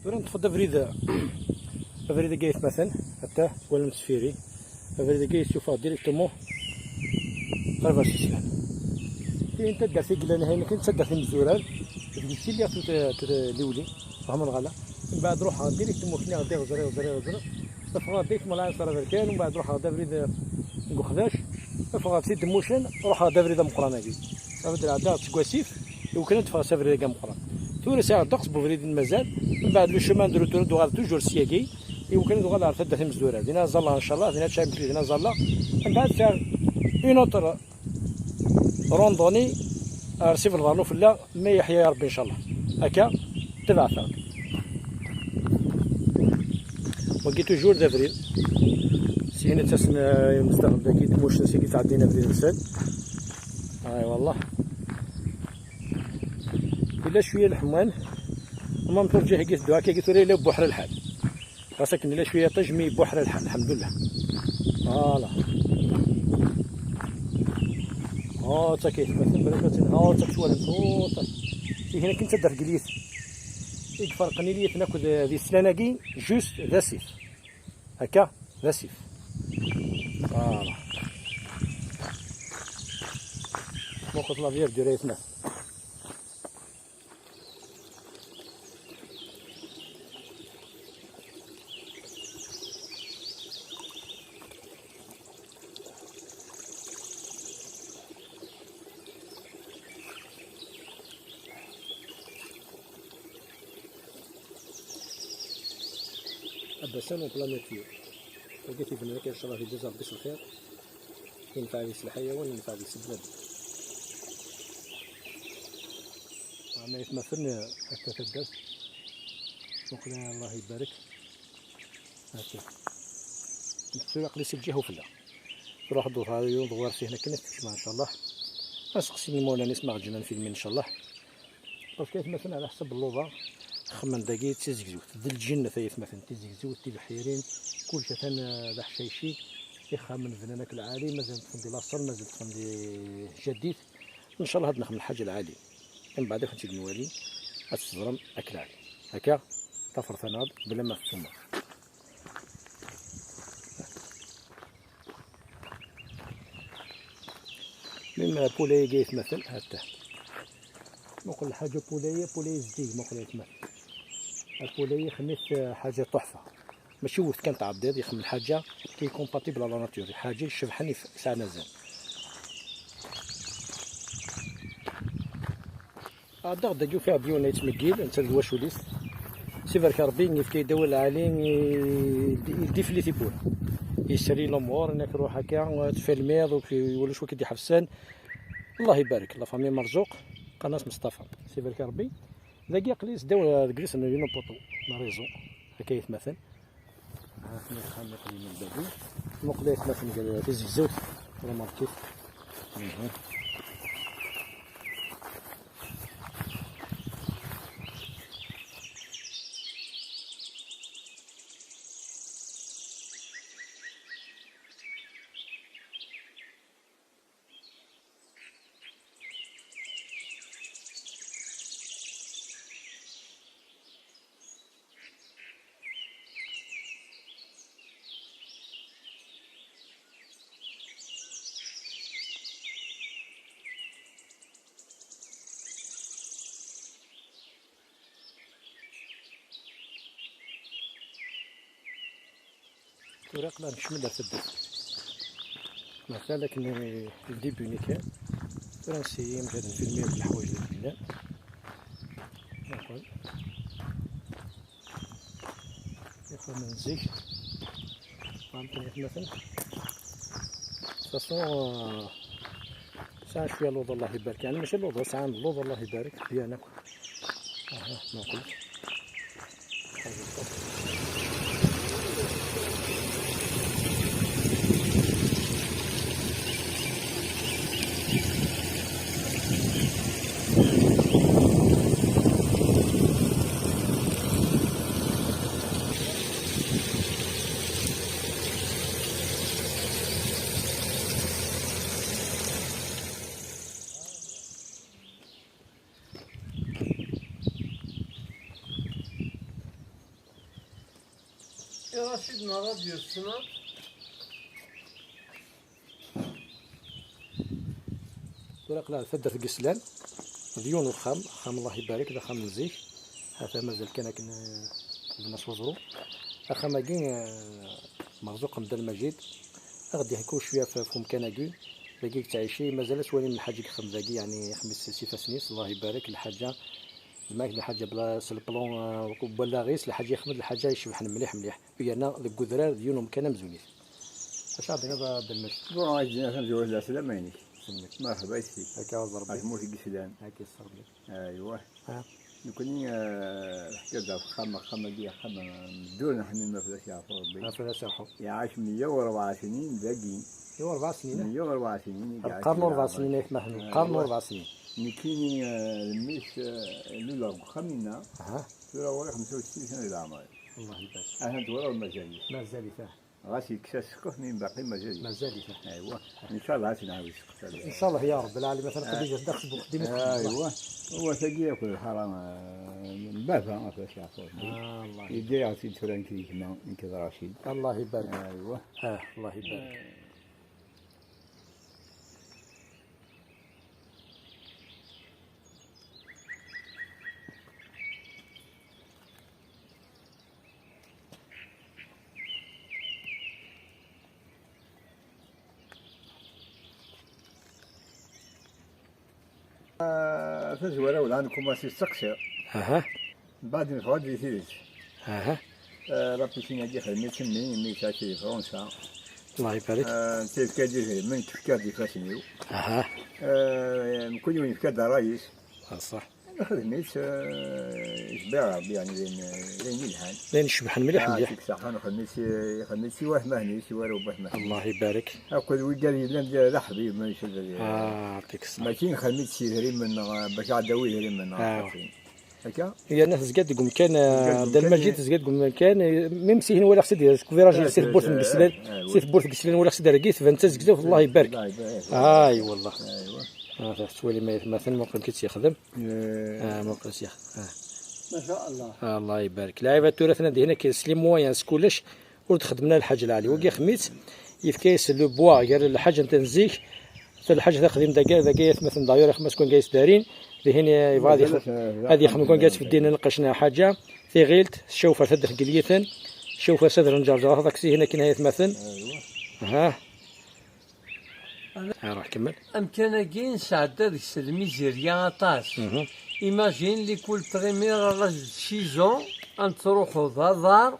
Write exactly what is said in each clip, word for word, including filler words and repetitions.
Tura neṭṭef-d abrid, abrid-agi aytmaten, hatta twalam ttfiri. Abrid-agi yettufeɣ directement ɣer Bersislan. Tihin d taddart i yellan ahayen akken, d taddart imezzurar, deg-s i lliɣ tut-, tut-, liwli, fehmeḍ ɣala. Mbeɛd ruḥeɣ directement kniɣ d iɣzer, iɣzer, iɣzer. Ffɣeɣ-d i tmelɛin s Raberkan, umbeɛd ruḥeɣ-d abrid, eh, deg uxdac, ffɣeɣ-d si Demmucen, ruḥeɣ-d abrid ameqqran-agi. Abrid ɛeddaɣ-d seg wasif, iwakken ad d-ffɣeɣ s abrid-agi ameqqran. Tura sɛiɣ ddeqs n ubrid i d-mazal, mbeɛd le chemin de retour ad d-uɣaleɣ toujours syagi, iwakken ad uɣaleɣ ɣer taddart imezdurar. Dinna ẓalleɣ, ncallah, dinna ččan imekli, dinna ẓalleɣ. Mbeɛd sɛiɣ une autre randonnée ar Sif Lbarnu fell-aɣ, ma yeḥya Rebbi, ncallah. Akka, tebɛet-aɣ. Wagi toujours d abrid. Syin ad tasen, eh, imezdaɣ dagi, tmucent seg ttɛeddin abrid-nsen. Ay wallah. Yella cwiya leḥman. Ama mṭur ǧiha-agi teddu akka, agi tura yella buḥra lḥal. Ɣas akken yella cwiya iṭij, mi buḥra lḥal, lḥemdullah. Voilà. Oh, d takayt, ma tembret ad tin-, oh, d takayt twalamt, oh, d takayt. Ihi akken d taddart n Yiliten. I iferqen Yiliten akked, eh, di slan-agi, juste d asif. Akka, d asif. Voilà. Muqel la verdure ay atmaten. Abasan en plein nature. Wagi tibna kan, ncallah, yejza Rebbi s lxir. Yenfeɛ deg-s lḥayawan, yenfeɛ deg-s bnadem. Ɛni aytmaten, akka taddart. Muqel, Allah ibarek. Akka. Nettu aql-i si lǧiha ufella. Truḥ-d uḍar-, uḍwar syin akken ad t-tekcem, ncallah. Ad seqsin imawlan-is ma ɣ-ǧǧan ad nfilmi, ncallah. Parce que aytmaten, ɛla ḥsab n luḍa, xemmen dagi d tizegzewt, d lǧennet ay aytmaten, tizegzewt, tibeḥḥirin, kullec atan, eh, d aḥcayci. Ixxamen bnan akk lɛali, mazal ṭṭfen di laṣel, mazal ṭṭfen di jadid. Ncallah ad nexdem lḥaǧa lɛali. Mbeɛd ad kent-id-nwali, ad teẓrem akk lɛali. Akka, ṭafret-aneɣ-d bla ma tettumem. Même poulailler-agi aytmaten, hatta. Muqel lḥaǧa poulailler, poulailler zeddig, muqel aytmaten. Poulailler ixemmem-it, eh, ḥaǧa tuḥfa. Mačči wwet kan tɛeddiḍ, ixemmem lḥaǧa qui est compatible à la nature, ḥaǧa icebḥen, yesɛan azal. Ɛeddaɣ dagi, ufiɣ-d yiwen la yettmeggil, netta d wacul-is. S ibarek Rebbi, yefka-yi-d awal lɛali, i, i, idifli tiwwura. Yesri lumuṛ, nekk ruḥ akka, tfilmiḍ, ur k-, ulac wa k-id-iḥebsen. Allah ibarek, la famille Merzouk, qqaren-as Mustafa. S ibarek Rebbi, dagi aql-i seddaw, deg liss n Unopoto, la raison, akka aytmaten. Ha-ten-a axxam iqdimen dagi. Muqel aytmaten gar tizegzewt, remarquez. Mhm. Tura aql-aɣ nekcem-d ar taddart. Meɛtal akken, eh, le début-nni kan. Tura nsiyi mjad nfilmi akk leḥwayeǧ i yellan. Muqel. Ixxamen n zik. Fehmtem aytmaten? De toute façon, euh, sɛan cwiya luḍa, Allah ibarek. Yeɛni mačči luḍa, sɛan luḍa, Allah ibarek. Byan akk. Aha, muqel. Racid neɣ Radius ssneɣ. Tura aql-aɣ di taddart n Yeslan, d yiwen uxxam, axxam Allah ibarek, d axxam n zik. Ata mazal kan akken, eh, yebna s weẓru. Axxam-agi, eh, Merzuq Mdel Majid. Ad ɣ-d-yehku cwiya f-, f umkan-agi. Dagi yettɛici, mazal ad twalim lḥaǧa i yexdem dagi, yeɛni ixdem-itt s ifassen-is, Allah ibarek, lḥaǧa, zmak lḥaǧa bla, s le plan, eh, n wallaɣ-is, lḥaǧa yexdem-d lḥaǧa icebḥen mliḥ mliḥ. Yerna deg udrar d yiwen umkan amzun-it. Acu ara d-tiniḍ a Dda Lmajed? Bon, ad d-iniɣ tamezwarut d ɛeslama-inek. Semmek. Merḥba yes-k. Akka aẓ Rebbi. Ar tmurt n yislan. Akka yes Rebbi. Aywa. Ha. Nekkni, eh, teḥkiḍ ɣef axxam, axxam-agi, axxam, eh, n Ddur n Ḥmim, ma fell-as yeɛfu Rebbi. Ma fell-as yeɛfu. Iɛac meyya u rebɛa snin dagi. Meyya u rebɛa snin, eh? Meyya u rebɛa snin i iɛac. Lqern u rebɛa snin, aytma Ḥemmu, lqern u rebɛa snin. Nekkini, eh, d mmi-s, eh, luleɣ deg uxxam-inna. Aha. Tura ɣur-i xemsa u settin sena di leɛmer. Allah ibarek. Ahat twalaḍ mazal-it. Mazal-it, ah. Ɣas yekkes-as ssqef, mi baqi mazal-it. Mazal-it, ah. Aywa. Ncallah ad t-nɛawed ssqef. Ncallah ya Rebbi lɛalamin, atan Xdija ddeqs bu xdim. Aywa. Huwa tagi yakk d lḥara, eh, n baba, ɣef acu yeɛfu Rebbi. Ah, Allah ibarek. Yedda-yaɣ-tt-id tura nekk d gma, nekk d Racid. Allah ibarek. Aywa. Ah, Allah ibarek. Ah, tazwara wala nkumaṣi s teqsiḍt. Aha. Mbeɛd neffeɣ-d di tidet. Aha. Ah, la piscine-agi xedmen-itt mmi, mmi yesɛa-tt di Fransa. Allah ibarek. Ah, netta yefka-d idrimen, tefka-d ifassen-iw. Aha. Ah, mkul yiwen yefka-d ṛṛay-is. Ah, ṣṣeḥ. Nexdem-itt, ah, yecbiɛ Ṛebbi, yeɛni d ayen, d ayen yelhan. D ayen icebḥen mliḥ, ah, mliḥ. Ɣef ṣṣeḥḥa, nexdem-itt, nexdem-itt i watmaten-is, i warraw n watmaten-is. Allah ibarek. Akked wigad yellan d, d aḥbib, ma yecba. Ah, yeɛṭik ṣṣeḥḥa. Mačči nexdem-itt s idrimen, neɣ bac ad d-tawi idrimen, neɣ ah. Akka? Yerna tezga-d deg umkan, tezga-d deg umkan, Dda Lmajid, tezga-d deg umkan, eh, même si hin walaɣ-tt-id, seg uviraj, ah, si tewwurt n Yeslan, ah, si tewwurt n Yeslan walaɣ-tt-id ar rrif, tban d tazegzawt, Allah ibarek. Allah ibarek. Ay, wallah. Aywa. Ah, tettwalim ay atmaten, muqel ki tt-yexdem. Eh. Ah, muqel tt-yexdem. Ah. Ma sha Allah. Ah, Allah ibarek. Lɛibad tura tnan dihin akka s les moyens, s kullec. Ur d-xeddmen ara lḥaǧa lɛali. Wagi ixdem-itt, yefka-yas le bois, gar lḥaǧa n zik, ta lḥaǧa taqdimt dagi, dagi atmaten d'ailleurs ixdem-as kan gayes darin, dihin yebɣa ad ixdem, ad ixdem kan gayes f ddin n lqecna ḥaǧa, tiɣilt, cawfer taddart n Gelyiten, cawfer Sader n Ǧerǧer, aṭaksi hin akin ay atmaten. Aha. Ruḥ kemmel. Amkan-agi nesɛedda deg-s lmizirya aṭas. Mhm. Imagine, l'école primaire à l'âge de six ans, ad nettruḥu d aḍar,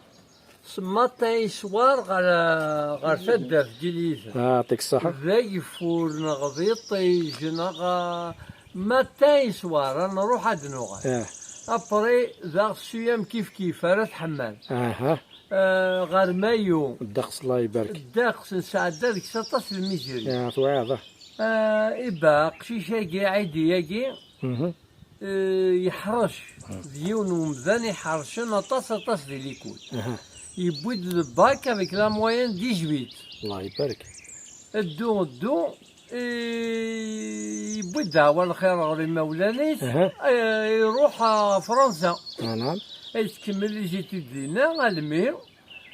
s matin i ṣṣwar ɣer, ɣer taddart n Gelyiten. Ah, yeɛṭik ṣṣeḥḥa. D ageffur, neɣ d iṭij, neɣ, ah, matin i ṣṣwar, ad nruḥ ad nuɣal. Ah. Après, daɣ ssuyam kif kif, ara tḥemmel. Aha. Ah, ɣer mayu. Ddeqs, Allah ibarek. Ddeqs, nesɛedda deg-s aṭas n lmizirya. Ah, twaɛeḍ, ah. Ah, iba, aqcic-agi, Ɛidi-agi, mhm, eh, yeḥrec. Mhm. D yiwen n umdan iḥercen aṭas, aṭas di likul. Aha. Yewwi-d le bac avec la moyenne dix-huit. Allah ibarek. Ddu, ddu, eh, yewwi-d ddeɛwa lxir ɣer imawlan-is, aha, eh, iruḥ ɣer Fransa. Ah, naɛam. Ad tkemmel les études dinna, almi,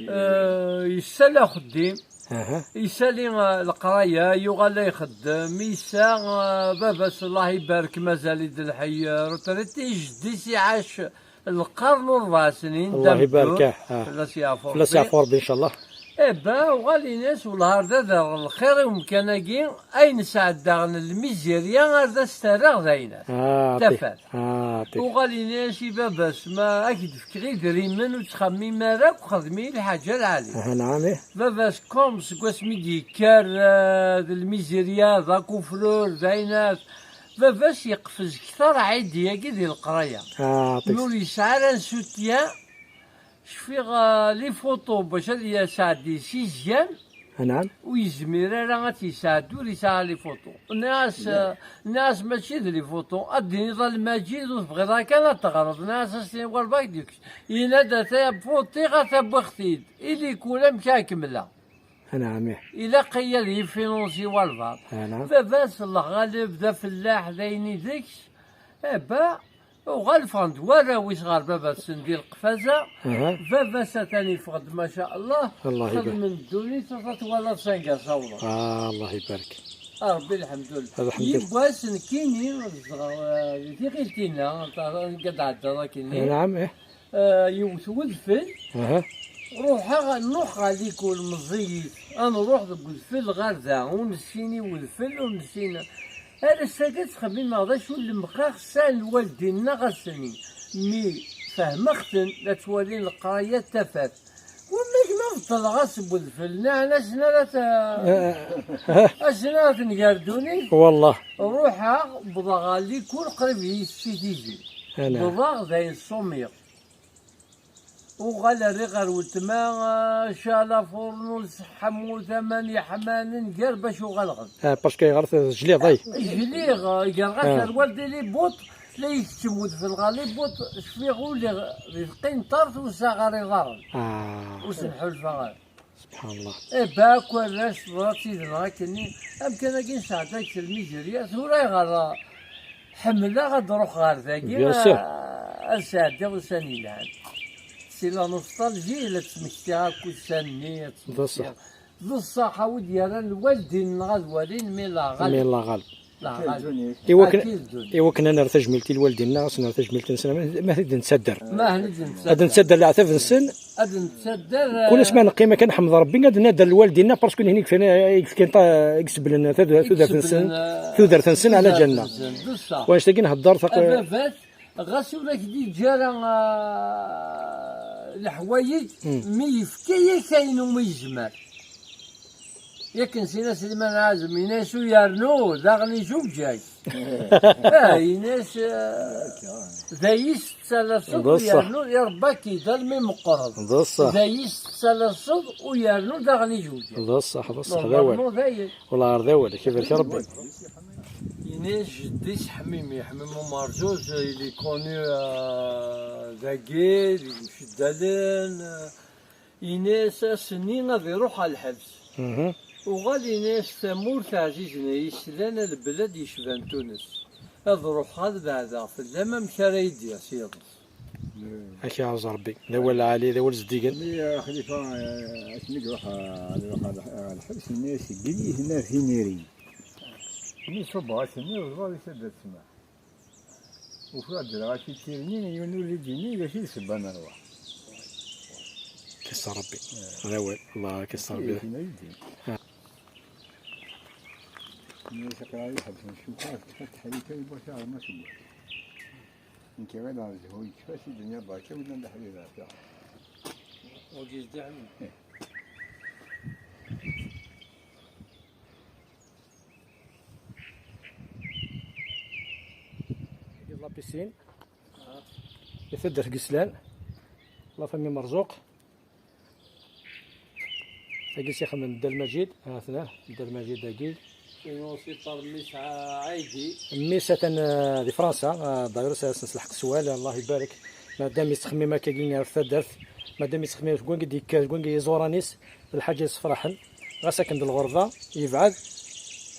eh, yessali axeddim, aha, yessali, eh, leqraya, yuɣal a ixeddem, yessa, eh, baba-s, Allah ibarek, mazal-it d lḥey, eh, retraité, jeddi-s iɛac lqern u rebɛa snin, Allah ibarek, ah, ah. Fell-as yeɛfu Rebbi. Fell-as yeɛfu Rebbi, ncallah. Eh ben, uɣal ini-as, wellah ar d ader lxir i umkan-agi, ayen sɛeddaɣ n lmizirya ar d as-terreɣ d aynas. Ah, yeɛṭik. Tafat. Ah, yeɛṭik. Uɣal ini-as i baba-s, ma ad k-d-fkeɣ idrimen, ur ttxemmim ara akk, xdem-iyi lḥaǧa lɛali. Aha, naɛam, ih. Baba-s, comme seg wasmi d-yekker, eh, d lmizirya, d akufrur, d aynas, baba-s yeqfez kter Ɛidi-agi di leqraya. Ah, yeɛṭik. Mi ur yesɛi ara n soutien, cfiɣ, ah, les photos bac ad yesɛeddi sixième. Anɛam. Ur yezmir ara ad tt-yesɛeddi, ur yesɛi ara les photos. Nniɣ-as, ah, nniɣ-as mačči d les photos, ad d-tiniḍ a Lmajid ur tebɣiḍ ara kan ad teɣreḍ. Nniɣ-as ad s-tiniḍ walbeɛḍ deg-s. Yenna-d ata butiɣ, ata wwiɣ-t-id. Ili kul amek ara kemmleɣ. Anɛam, ih. Ilaq-iyi ad yi-finansi walbeɛḍ. Anɛam. Baba-s, Allah ɣaleb, d afellaḥ, d ayen i deg-s. Eh ben, Uɣal ffɣen-d warraw-is ɣer baba-tsen di leqfaza. Aha. Baba-s atan yeffeɣ-d, maca Allah. Allah ibarik. Xedmen ddunit, ata twalaḍ sanga sawḍen. Ah, Allah ibarik. A Rebbi, lḥemdullah. Lḥemdullah. Yiwwas nekkini, zedɣeɣ, eh, di tiɣilt-inna, anga d-ɛeddaḍ akkenni. Eh, naɛam, eh. Eh, yewwet wedfel. Aha. Ruḥeɣ, nruḥ ɣer likul, meẓẓiyit. Ad nruḥ deg wedfel ɣer da, ur nessin i wedfel, ur nessin. Ar ass-agi ttxemmimeɣ d acu lemxeɣ sɛan lwaldin-nneɣ ass-nni. Mi fehmeɣ-ten, la ttwalin leqraya d tafat. Wamek ma beṭṭleɣ ass n wedfel, nniɣ-asen ara t-, asen ara ten-gar ddunit. Wallah. Ruḥeɣ, wwḍeɣ ɣer likul, qrib yessi tizi. Ana. Wwḍeɣ, dayen ṣṣumiɣ. Uɣal rriɣ ɣer weltma, ah, cala furnus, ḥemmut aman yeḥmanen, gar bac uɣaleɣ-d. Ah, parce que ɣer tejliḍ, ay. Jliɣ, ah, gerɣ aserwal di libuṭ, la yekcem wedfel ɣer libuṭ, cfiɣ uliɣ di tqinṭert ur sɛiɣ ara iḍarren. Ah. Ur sen-ḥulfaɣ ara. Subḥan Allah. Eh, ba akk arrac teḍra-tt yid-neɣ akkenni. Amkan-agi nesɛedda deg-s lmizirya, tura ayɣer ḥemmleɣ ad d-ruḥeɣ ɣer dagi, bien sûr, ah, ad sɛeddiɣ ussan yelhan. C'est la nostalgie i la ttmektiɣ akk ussan-nni, ad d ṣṣeḥ. Ttmektiɣ. D ṣṣeḥ, a wi d-yerran lwaldin-nneɣ ad walin, mi la ɣaleb. Mi la ɣaleb. La ɣaleb. Iwakken, akka i d ddunit. Iwakken ad nerr tajmilt i lwaldin-nneɣ, ad s-nerr tajmilt-nsen, ma, ma ad d-nettadder. Ma ad d-nettadder. Ad d-nettadder leɛtab-nsen. Ad nettadder, kul asma neqqim akka nḥemd Rebbi, ad nadder lwaldin-nneɣ, parce que nehni i yefkan, i yefkan ta-, i yeseblen tudert-nsen, i yeseblen, eh, tudert-nsen ɛla ǧanna. Tudert-nsen, d ṣṣeḥ. Wanect-agi nhedder taq- A baba-t, ɣas ur ak-d-yeǧǧa ara, ah, leḥwayeǧ, mi yefka-yak ayen umi yezmer. Yak nessin-as Sliman Ɛazem, yenna-as uyernu, daɣen ijuǧǧag. Ah, yenna-as, ah, d ayis tettalaseḍ, d ṣṣeḥ, uyernu iṛebba-k-id almi meqqreḍ. D ṣṣeḥ. D ayis tettalaseḍ, uyernu daɣen ijuǧǧag. D ṣṣeḥ, d ṣṣeḥ, d awal. Normalement, d ayen. Wellah, ar d awal, ad k-ibarek Rebbi. Yenna-as jeddi-s Ḥmimi, Ḥmimi Umerǧuǧ, il est connu, euh, dagi, deg Mceddalen, euh, Ini-as ass-nni ad iruḥ ɣer lḥebs. Mhm. Uɣal ini-as tamurt ɛzizen ay islan, a lebla d-yecban Tunes. Ad ruḥeɣ ad beɛdeɣ fell-am, amek ara yi-d-yas yiḍes? Ad k-iɛreẓ Rebbi. D awal lɛali, d awal zeddigen. Mi, eh, Xlifa, eh, asmi iruḥ, eh, ad iruḥ ɣer lḥ-, ɣer lḥebs, ini-as, gel-iten ar timirin. Mi ṣubbeɣ ass-nni, ẓẓaḍ-is ad d-asmeɣ. Ufiɣ-d dɣa titirni, yiwen ur d-id-yenni d acu i d ssebba n rrwaḥ. Kessa Rebbi. Eh. D awal, Allah kessa Rebbi. Titirni d-id-yenni. Ah. Nniɣ-as aql-aɣ iḥebsen ccuka, teḥrikan n wass aɣrem aseggas. Nekk ɣileɣ zzhu yekfa si ddunya berka, wina d aḥbib ɛfiɣ. Wagi zdiɣ. Eh. Agi d la piscine. I taddart n Gislan. La famille Merzouk. Tagi s ixemmen Dda Lmajid. Ha-ten-a, Dda Lmajid dagi. Sinon aussi par mmi-s Ɛ-, Ɛaydi. Mmi-s atan, euh, di Fransa, euh, d'ailleurs, ad s-nselḥeq sswal, Allah ibarek. Madam yettxemmim akkagi ɣef taddart, madam yettxemmim seg wanga i d-yekker, seg wanga iẓuran-is, d lḥaǧa yessefraḥen. Ɣas akken d lɣerba, yebɛed,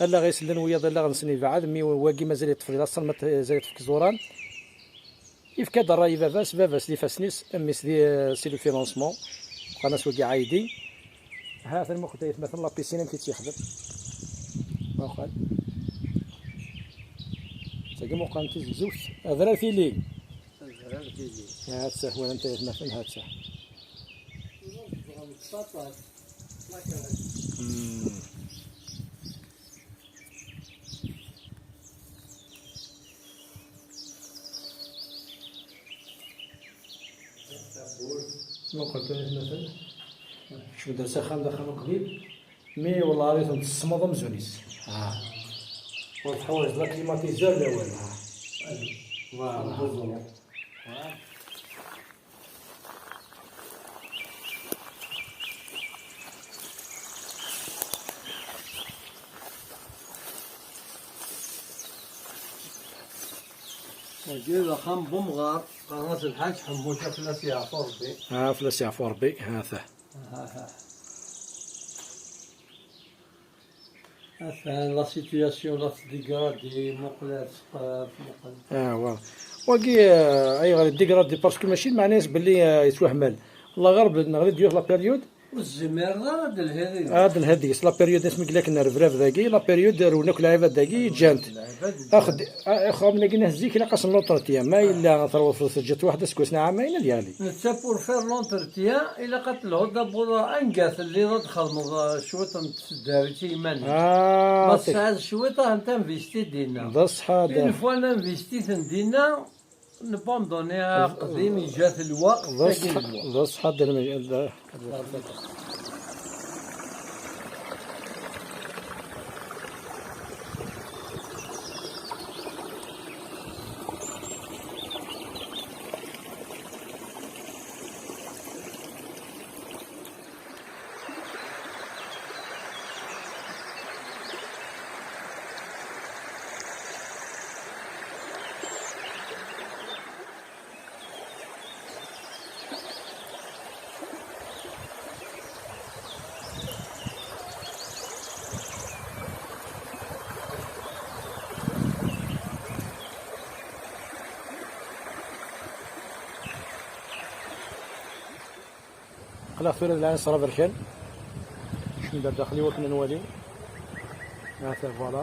allaɣ-is llan wiyaḍ, allaɣ-nsen yebɛed, mi wagi mazal yeṭṭef di laṣel, mazal yeṭṭef deg iẓuran. Yefka-d ṛṛay i baba-s, baba-s d ifassen-is, mmi-s di, c'est le financement. Qqaren-as wagi Ɛaydi. Ha-t-an muqel aytmaten la piscine amek i tt-yexdem. Muqel. Tagi muqel tizegzewt. Adrar tili. Adrar tili. Ha-tt-a, walant aytmaten, ha-tt-a. Hmm. Muqel kan atmaten. Kecm-d ar s axxam, d axxam uqdim. Mi wellah ad iten-tessmeḍ amzun-is. Ah. Ur teḥwaǧeḍ la climatiseur, la walu. Ah. Voilà. Wagi d axxam n umɣar, qqaren-as Lḥaǧ Ḥemmu, fell-as yeɛfu Rebbi. Ah, fell-as yeɛfu Rebbi, ha-t-a. Ah, ah, ah. Atan la situation la teddegradé, muqel ar tqaf, muqel. Ah, wa. Wagi, euh, ayɣer yeddegradé? Parce que mačči d meɛna-s belli, euh, yettwaḥmal. La ɣer neɣli-d yiwet la période. Ur tezmireḍ ara ad d-telhiḍ yid-s. Ad d-telhiḍ deg-s la période asmi yella akken rrebrab dagi, la période rewlen akk lɛibad dagi, ǧǧan-t. Lɛibad ǧǧan-t. Axed-, a-, axxam-nni-nni zik ilaq-as l'entretien, ma yella terwiḍ teǧǧiḍ waḥed aseggas neɣ ɛamayen ad yeɛli. Netta pour faire l'entretien, ilaq ad telhuḍ d'abord anga telliḍ ad txedmeḍ, eh, cwiṭ n tseddarit i yiman-ik. Ah, ma tesɛiḍ cwiṭ, ah, ad t-investit dinna. D ṣṣeḥ, d. Une fois investit-ten dinna, nabandoni aqdim, iǧǧa-t lweqt, d ṣṣeḥ, tagi d lweqt. D ṣṣeḥ, d lme-, d. Aql-aɣ tura d lɛinṣer aberkan. Kecmen-d ar daxel i wakken ad nwali. Ahat, voilà.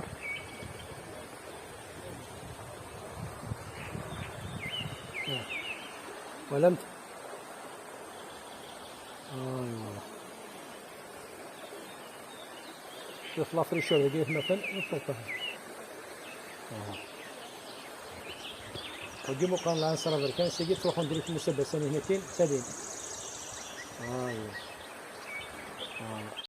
Twalamt? Ay, voilà. Cuf la fraîcheur dagi atmaten, ur teṭṭef. Aha. Wagi muqran lɛinṣer aberkan, sigi ttruḥun direct musabasan hnakin, ttalin. Ay. Voilà.